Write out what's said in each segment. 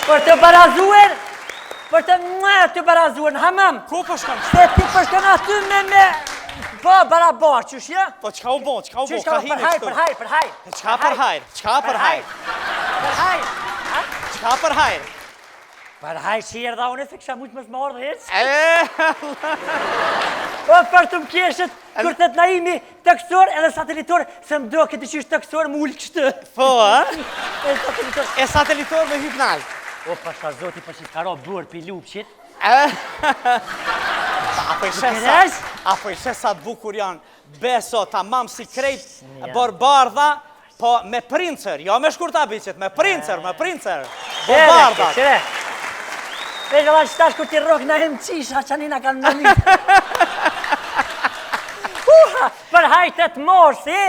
Për të barazuar, për të më të barazuar në hamam. Ku po shkon? Se ti po shkon aty me me Po, barabar, qysh je? Po çka u bo, çka u bo, ka hini Për hajr, për hajr, për hajr. Çka për hajr, çka për hajr? Për hajr. Çka për hajr? Për hajr që erdha unë se kisha mujtë mos me ardhë hiç. Po për të më keshët, kur të të naimi tokësor edhe satelitor, se më do këtë qysh tokësor më ulë kështu. Po, a? E satelitor. E satelitor me hypë nalt. O, pasha zoti, po që ka ra bërë pi lupqit. A po i sheh sa, a po i sheh sa të bukur janë, beso, tamam si krejt borëbardha, Po me princër, jo me shkurtabiqet, me princër, me princër. Borëbardha. Qere, Veç valla që tash kur t'i rrok na hem qisha që një na kanë në një. Uha, për hajr 8 marsi,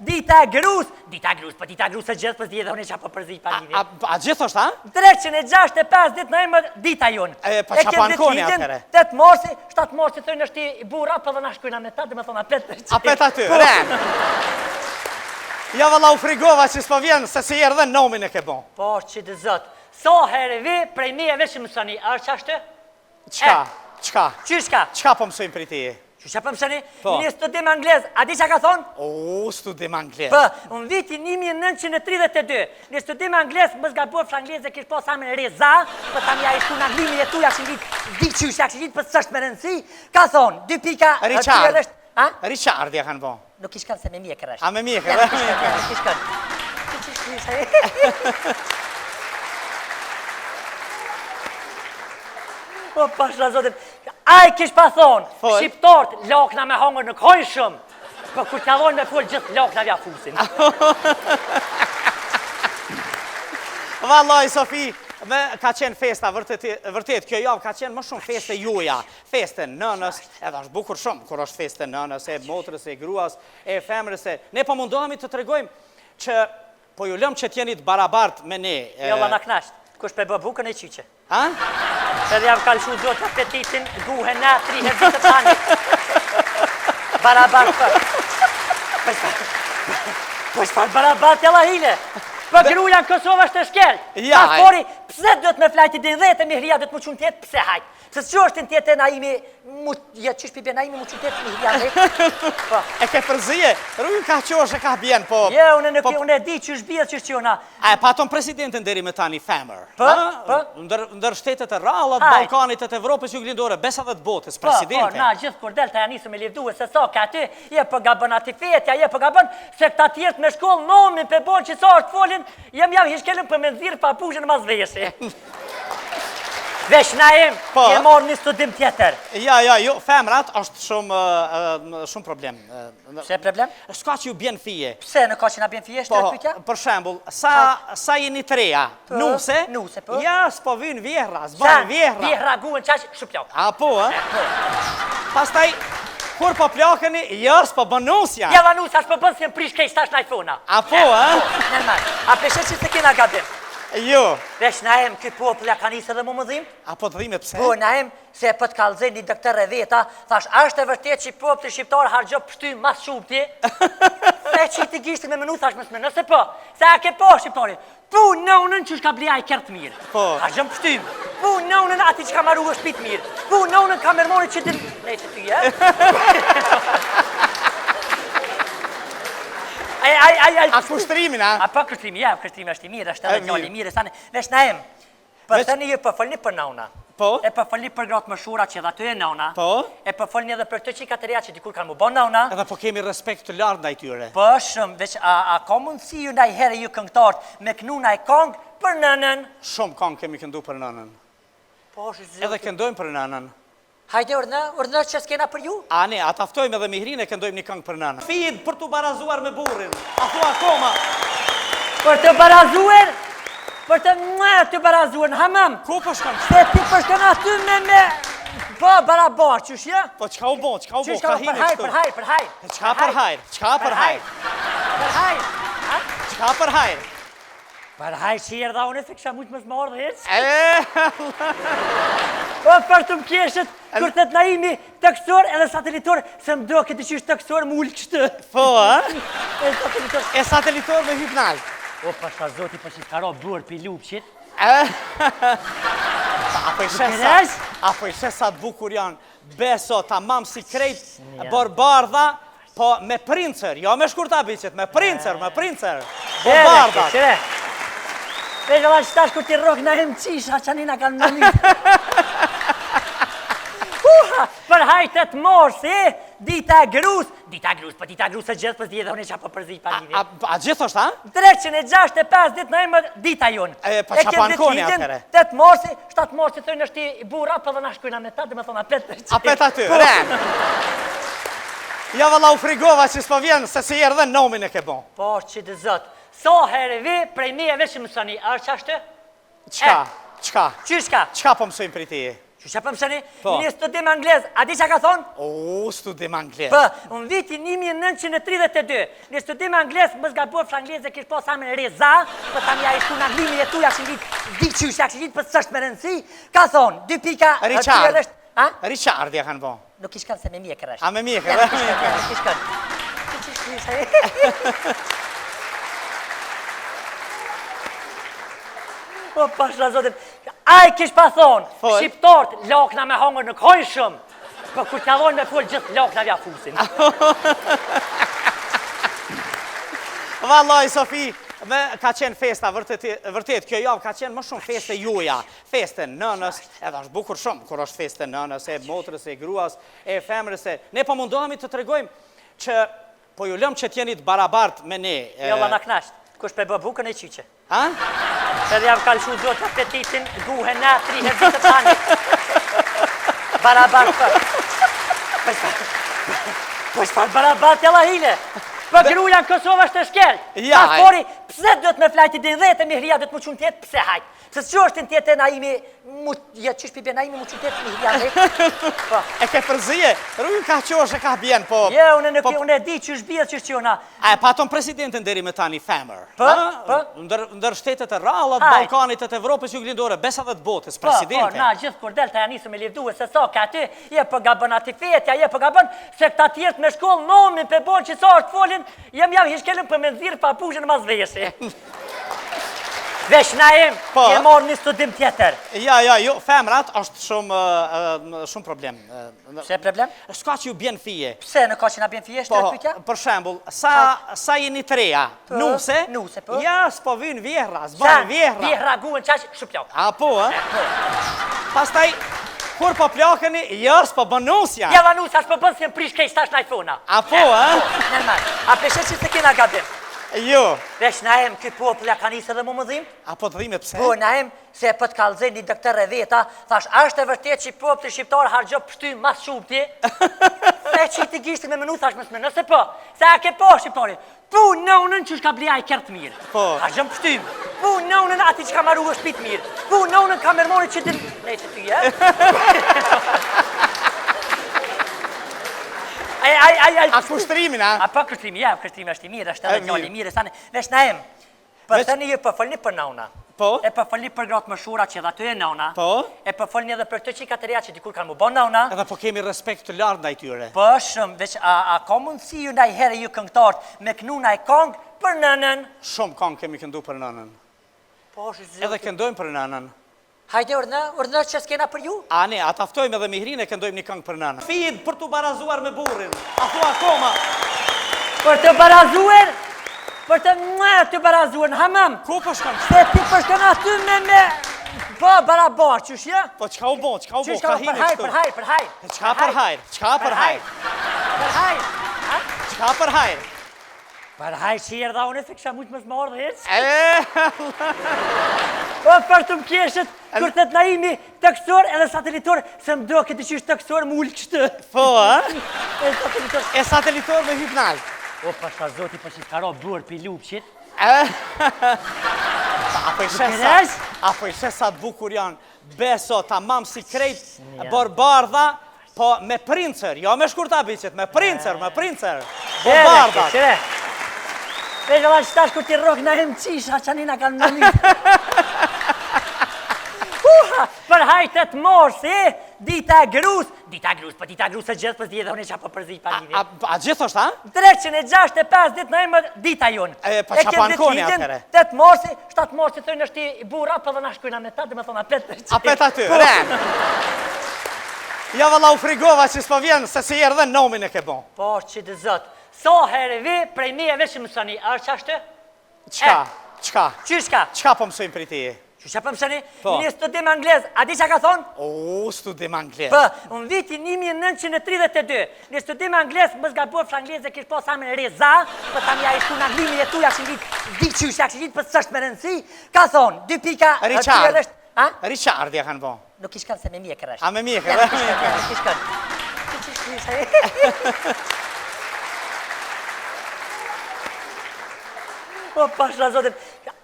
dita e grus, dita e grus, po dita e grus e gjithë, po s'di edhe unë që po përzi pa një. A, a, gjithë është, a? 365 ditë në emë dita jonë. E, pa që pa në koni atëhere. 8 marsi, 7 marsi thënë është i burra, po dhe na shkujna me ta, dhe me thonë apet. Apet aty, po. re. Ja valla u frigova që s'po vjen, se si erdhe nomin e ke bo. Po, që të zot, sa herë vi, prej meje veç mësoni, a është qashtu? Çka? Çka? Qysh ka? Çka po mësojmë prej teje? Qysh po mësoni? Po. Një studim anglez, a di çka ka thonë? O, studim anglez. Po, në vitin 1932, një studim anglez, mos gabofsh angleze, kish pas emrin Reza, po tani ai shku në Angli me jetu, ja që vit, di qysh ja që vit, po s'është me rëndësi, ka thonë, dy pika, Richard. A? Richard ja kanë bo. Nuk ish kanë se me mjekër është. A me mjekër, Ja, nuk ish kanë, nuk ish kanë. Qysh ish kanë? Po, pasha zotin. Ai kish pa thonë, shqiptarët, lakna me hangër nuk hajnë shumë. Po, kur t'ja dhojnë me folë, gjithë lakna vja fusin. Vallaj, Sofi, me, ka qenë festa, vërtet, vërtet, kjo javë ka qenë më shumë festë e juja. Festë e nënës, edhe është bukur shumë kur është festë e nënës, e motrës, e gruas, e femrës, e ne po mundohemi të tregojmë që po ju lëmë që të jeni të barabartë me ne. Jo, valla na knaqt. Kush pe bë bukën e qyqe. Ha? Edhe jam ka lëshu zoti apetitin, guhe na tri herë ditë tani. Barabart për. Po çfarë? Po çfarë barabart jalla hile? Po gruja në Kosovë është e shkel. Ja, Pas pori, pse duhet me flajti deri 10 e Mihrija duhet mu çu n'tetë, pse hajt? Se që është në tjetë Naimi, mu, ja qysh pi bjen Naimi, mu që tjetë Mihrija dhe? Po. E ke përzije, rrugën ka qosh e ka bjen, po... Je, unë nuk, po, unë e di qysh bje, qysh qona. A e patëm presidentin deri me tani femër? Po, po. Ndër, ndër shtetet e rralla, të Ballkanit e të Evropës juglindore, besa dhe të botës, po, presidente. Po, na gjithë kur del ta janë nisë me livdu, se sa ka aty, je po gabon aty fetja, je po gabon, se këta tjerët me shkollë, nomin pe bon që sa është folin, jem jam hishkelën për me nxirr papushën mas veshi. Vesh Naim, po. je marrë një studim tjetër. Ja, ja, jo, femrat është shumë, shumë problem. Pse problem? S'ka që ju bjen fije. Pse nuk ka që na bjen fije, po, shtë pyetja? Për shembull, sa, sa jeni të reja, po, nuse, nuse, po. ja, s'po vyn vjehrra, s'bën vjehrra. Vjehrra guhen qaq, shuplak. A po, a? Po. Pastaj, kur po plakeni, jo, s'po bën nusja. Ja, va nusja, s'po bën si më prish kejt tash në iPhone-a. A po, a? Po, normal. A pe sheh që s'e kena gabim? Jo. Vesh Naim, ky popull ja ka nisë edhe mu më dhimt? A po të dhimet pse? Po, Naim, se po të kallzoj një doktor e veta, thash, a është e vërtet që populli shqiptar harxhon pështymë mas shumti? Se qiti gishtin me menu, thash, mos meno se po, se a ke po shqiptari? Po, nonën që ka bli ai kerr të mirë. Po. Harxhon pështymë. Po, nonën ati që ka maru shtëpi të mirë. Po, nonën kamermoni që din... Ne që ty, e? Ai, ai, ai, ai. A kushtrimin, a? A pa kushtrimi, ja, kushtrimi është i mirë, është edhe djalë i mirë, sani. Vesh Naim. Po thëni ju po folni për nona. Po. E po folni për gratë moshuara që edhe aty e nona. Po. E po folni edhe për këto çika të reja që dikur kanë mu bë nona. Edhe po kemi respekt të lartë ndaj tyre. Po shumë, veç a, a ka mundësi ju ndajherë ju këngëtarët me knu naj kongë për nënën? Shumë kongë kemi këndu për nënën. Po, është Edhe këndojmë për nënën. Hajde urdhno, urdhno që s'kena për ju? Ani, a ta ftojmë edhe Mihrinë e këndojmë një këngë për nënën. Fijet për t'u barazuar me burrin. A thua akoma? Për të barazuar, për të më të barazuar në hamam. Ku po shkon? Se ti po shkon aty me me po barabar, qysh je? Po çka u bo, çka u bo, ka hini këtu? Për hajr, për hajr, për hajr. Çka për hajr, çka për hajr? Për hajr. Çka për hajr? Për hajr që erdha unë se kisha mujtë mos me ardhë hiç. Po për të më keshët, kur të të Naimi tokësor edhe satelitor, se më do këtë qysh tokësor më ulë kështu. Po, a? E satelitor. E satelitor me hypë nalt. O, pasha zoti, po që ka ra bërë pi lupqit. A po i sheh sa, a po i sheh sa të bukur janë, beso, tamam si krejt borëbardha, po me princër, jo me shkurtabiqet, me princër, me princër, borëbardha. Qyre, Veç valla që tash kur t'i rrok na hem qisha që një na kanë në një. Uha, për hajt 8 marsi, dita e grus, Dita e grus, po dita e grus e gjithë, po s'di edhe unë çka po përzi pa lidhje. A, a gjithë është, a? 365 ditë në emër dita jonë. E, pa po çka po ankoni atëherë? 8 marsi, 7 marsi thojnë është i burra, po dhe na shkujna me ta, dhe me thonë apet. Apet aty, po. re. Ja valla u frigova që s'po vjen, se si erdhe nomin e ke bo. Po, që të zot, sa herë vi, prej meje veç mësoni, a është qashtu? Çka? Çka? Qysh çka? Çka po mësojmë prej teje? Qysh çka po mësoni? Po. Një studim anglez, a di çka ka thonë? O, studim anglez. Po, në vitin 1932, një studim anglez, mos gabofsh anglezi kish pas emrin Reza, po tani ai shku në Angli me jetu, ja kishin lidh, di qysh ja kishin lidh, po s'është me rëndësi, ka thonë, dy pika, Richard. A? Richard ja kanë bo. Nuk ish kanë se me mjekër është. A me mjekër, e? Nuk ish kanë. Qysh qysh Po pasha zotin. Ai kish pa thonë, shqiptarët lakna me hongër nuk hojnë shumë. Po kur t'ja dhojnë me fol gjithë lakna ja fusin. Vallaj, Sofi, me, ka qenë festa, vërtet, vërtet, kjo javë ka qenë më shumë festë e juja. Festë e nënës, edhe është bukur shumë kur është festë e nënës, e motrës, e gruas, e femrës, e ne po mundohemi të tregojmë që po ju lëmë që të jeni të barabartë me ne. Jo, valla na knaqt. Kush pe bë bukën e qyqe. Ha? Edhe jam ka lëshu Zoti apetitin, guhe na tri herë ditë tani. Barabart për. Po çfarë? Po çfarë barabart jalla hile? Po gruja në Kosovë është e shkel. Ja, Pas pori, pse duhet me flajti deri 10 e Mihrija duhet mu çu n'tetë, pse hajt? Se që është në tjetë Naimi, mu, ja qysh pi bjen Naimi, mu çu n'tetë Mihrija dhe, po. E ke përzije, rrugën ka qosh e ka bjen, po... Je, unë nuk, po, unë e di qysh bje, qysh qona. A e patëm presidenten deri me tani femër? Po, po. Ndër, ndër shtetet e rralla të Ballkanit e të Evropës juglindore, besa dhe të botës, po, presidente. Po, na gjithë kur del ta janë nisë me livdu, se sa ka aty, je po gabon aty fetja, je po gabon, se këta tjerët me shkollë, nomin, pe bon që sa është folin, jem jam hishkelën për me nxirë papushën mas veshi. Veç Naim, po. je marrë një studim tjetër. Ja, ja, jo, femrat është shumë, shumë problem. Pse problem? S'ka që ju bjen fije. Pse nuk ka që na bjen fije, po, pyetja? Për shembull, sa, sa jeni të reja, po, nuse, nuse, po. ja, s'po vynë vjehrra, s'bën vjehrra. Vjehrra guhen qaq, shuplak. A, po, a? Po. Pastaj, kur po plakeni, ja, s'po bën nusja. Ja, va nusja, s'po bën si në prish kejt tash në iPhone-a. A, po, a? Po, normal. A pe sheh që s'e kena gabim? Jo. Veç Naim, ky popull ja ka nisë edhe mu më dhimt? A po të dhimet pse? Po, Naim, se po të kallzoj një doktor e veta, thash, a është e vërtet që populli shqiptar harxhon pështymë ma s'shumti? Se qiti gishtin me menu, thash, mos meno se po, se a ke po shqiptari? Po, nënën që ka bli ai kerr t'mirë. Po. Harxhon pështymë. Po, nënën ati që ka maru është shpi t'mirë. Po, nënën kamermoni që din... Ne që ty, e? Ai, ai, ai, ai. A kushtrimin, a? A pa kushtrimi, ja, kushtrimi është i mirë, është edhe djalë i mirë, sani. Veç Naim. Po thëni ju po folni për nona. Po. E po folni për gratë moshuara që edhe aty e nona. Po. E po folni edhe për këto çika të reja që dikur kanë mu bë nona. Edhe po kemi respekt të lartë ndaj tyre. Po shumë, veç a, a ka mundësi ju ndajherë ju këngëtarët me knu naj kongë për nënën? Shumë kongë kemi këndu për nënën. Po, është Edhe këndojmë për nënën. Hajde urdhno, urdhno që s'kena për ju. Ani, a ta ftojmë edhe Mihrinë e këndojmë një këngë për nënën. Fijet për t'u barazuar me burrin. A thua akoma? Për të barazuar, për të më të barazuar në hamam. Ku po shkon? Se ti po shkon aty me me po barabar, qysh je? Po çka u bë? Çka u bë? Ka hini këtu. Për hajr, për hajr, për hajr. Çka për hajr? Çka për hajr? Për hajr. Çka për hajr? Për hajr që erdha unë se kisha mujtë mos me ardhë hiç. Po për të më keshët, kur të të Naimi tokësor edhe satelitor, se më do këtë qysh tokësor më ulë kështu. Po, a? E satelitor. E satelitor me hypë nalt. O, pasha zoti, po që s'ka ra borë pi lupqit. A po i sheh sa, a po i sheh sa të bukur janë, beso, tamam si krejt borëbardha, Po me princër, jo me shkurtabiqet, me princër, me princër. Borëbardha. Qyre, Veç valla që tash kur t'i rrok Naim qisha që një na kanë në një. Uha, për hajt 8 marsi, Dita e grus, dita e grus, po dita e grus e gjithë, po s'di edhe unë çka po përzi pa lidhje. A, a gjithë është, a? 365 ditë në emër dita jonë. E, pa çka po ankoni atëherë? 8 marsi, 7 marsi thojnë është i burra, po dhe na shkojna me ta, dhe me thonë apet. Apet aty, po. re. Ja valla u frigova që s'po vjen, se si erdhe nomin e ke bo. Po, që të zot, sa herë vi, prej meje veç mësoni, a është qashtu? Çka? Çka? Qysh çka? Çka po mësojmë prej teje? Qysh çka po mësoni? Po. Një studim anglez, a di çka ka thonë? O, studim anglez. Po, në vitin 1932, një studim anglez, mos gabofsh angleze, kish pas emrin Reza, po tani ai shku në Angli me jetu, ja që vit, di qysh ja që vit, po s'është me rëndësi, ka thonë, dy pika, Richard. A? Richard ja kanë bo. Nuk ish kanë se me mjekër është. A me mjekër, e? Nuk ish kanë. Qysh qysh Po pasha zotin,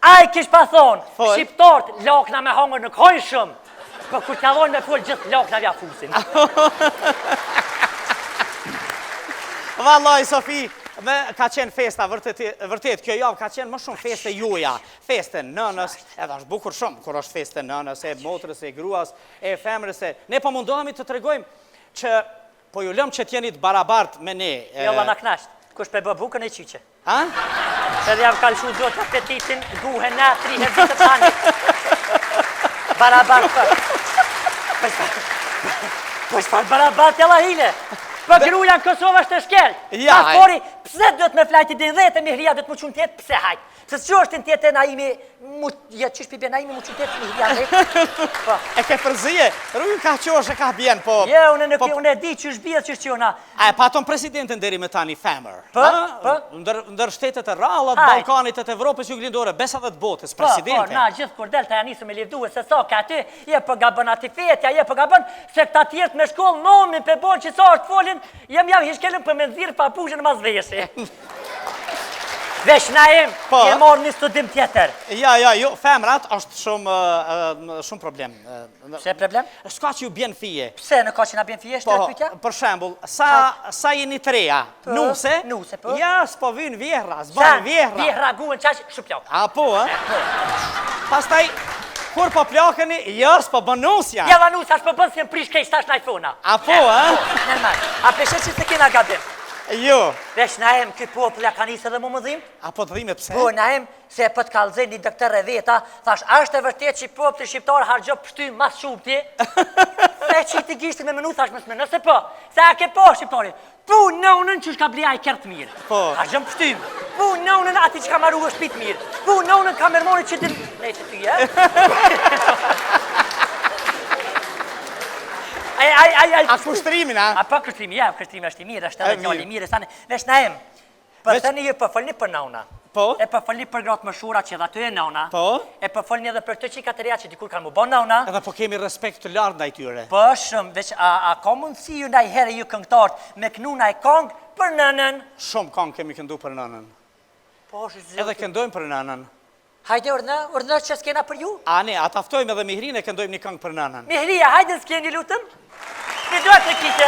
ai kish pa thonë, shqiptarët lakna me hongër nuk hojnë shumë, po kur t'ja dhojnë me folë gjithë lakna ja fusin. Vallaj, Sofi, me, ka qenë festa, vërtet, vërtet, kjo javë ka qenë më shumë festë e juja, festë e nënës, edhe është bukur shumë, kur është festë e nënës, e motrës, e gruas, e femrës, e... Ne po mundohemi të tregojmë që po ju lëmë që t'jeni të barabart me ne. Jo, valla na knasht, kush pe bë bukën e qyqe. Ha? Edhe jam ka lëshu Zoti apetitin, guhe na, tri herë ditë tani. Barabart për. Po Po çfarë barabart jalla hile? Po gruja në Kosovë është e shkel. Ja, Pas pori, pse duhet me flajti deri n'dhetë, Mihrija duhet mu çu n'tetë, pse hajt? Se që është në tjetë Naimi, mu, ja qysh pi bjen Naimi, mu çu n'tetë Mihrija dhjetë? Po. E ke përzije, rrugën ka qosh e ka bjen, po... Je, unë nuk, po, unë e di qysh bje, qysh qona. A e patëm presidenten deri me tani femër? Po, po. Ndër, ndër shtetet e rralla të Ballkanit e të Evropës juglindore, besa dhe të botës, po, presidente. Po, na gjithë kur del ta janë nisë me livdu, se sa ka aty, je po gabon aty fetja, je po gabon, se këta tjerët me shkollë, nomin pe bon që sa është folin, jem jam hishkelën për me nxirë papushën mas veshi. Vesh Naim, po. je marrë një studim tjetër. Ja, ja, jo, femrat është shumë, shumë problem. Pse problem? S'ka që ju bjen fije. Pse nuk ka që na bjen fije, po, pyetja? Për shembull, sa, sa jeni të reja, po, nuse, nuse, po. ja, s'po vynë vjehrra, s'bën vjehrra. Vjehrra guhen qaq, shuplak. A po, a? Po. Pastaj, kur po plakeni, ja, s'po bën nusja. Ja, va nusja, s'po bën si në prish kejt tash në iPhone-a. A po, a? Po, normal. A pe sheh që s'e kena gabim? Jo. Vesh Naim, ky popull ja ka nisë edhe mu më dhimt? A po të dhimet pse? Po, Naim, se po të kallzoj një doktor e veta, thash, a është e vërtet që populli shqiptar harxhon pështymë ma s'shumti? Se qiti gishtin me menu, thash, mos meno se po, se a ke po shqiptari? Po, nënën që ka bli ai kerr t'mirë. Po. Harxhon pështymë. Po, nënën ati që ka maru shtëpi të mirë. Po, nënën kamermoni që din... Ne që ty, e? Ai, ai, ai, ai. A kushtrimin, a? A pa kushtrimi, ja, kushtrimi është i mirë, është edhe djalë i mirë, sani. Vesh Naim. Po thëni ju po folni për nona. Po. E po folni për gratë moshuara që edhe aty e nona. Po. E po folni edhe për këto çika të reja që dikur kanë mu bë nona. Edhe po kemi respekt të lartë ndaj tyre. Po shumë, veç a, a ka mundësi ju ndajherë ju këngëtarët me knu naj kongë për nënën? Shumë kongë kemi këndu për nënën. Po, është Edhe këndojmë për nënën. Hajde urdhno, urdhno që s'kena për ju. A ne, a ta ftojmë edhe Mihrinë e këndojmë një këngë për nënën. Mihrija, hajde s'keni lutëm. Një duartrokitje.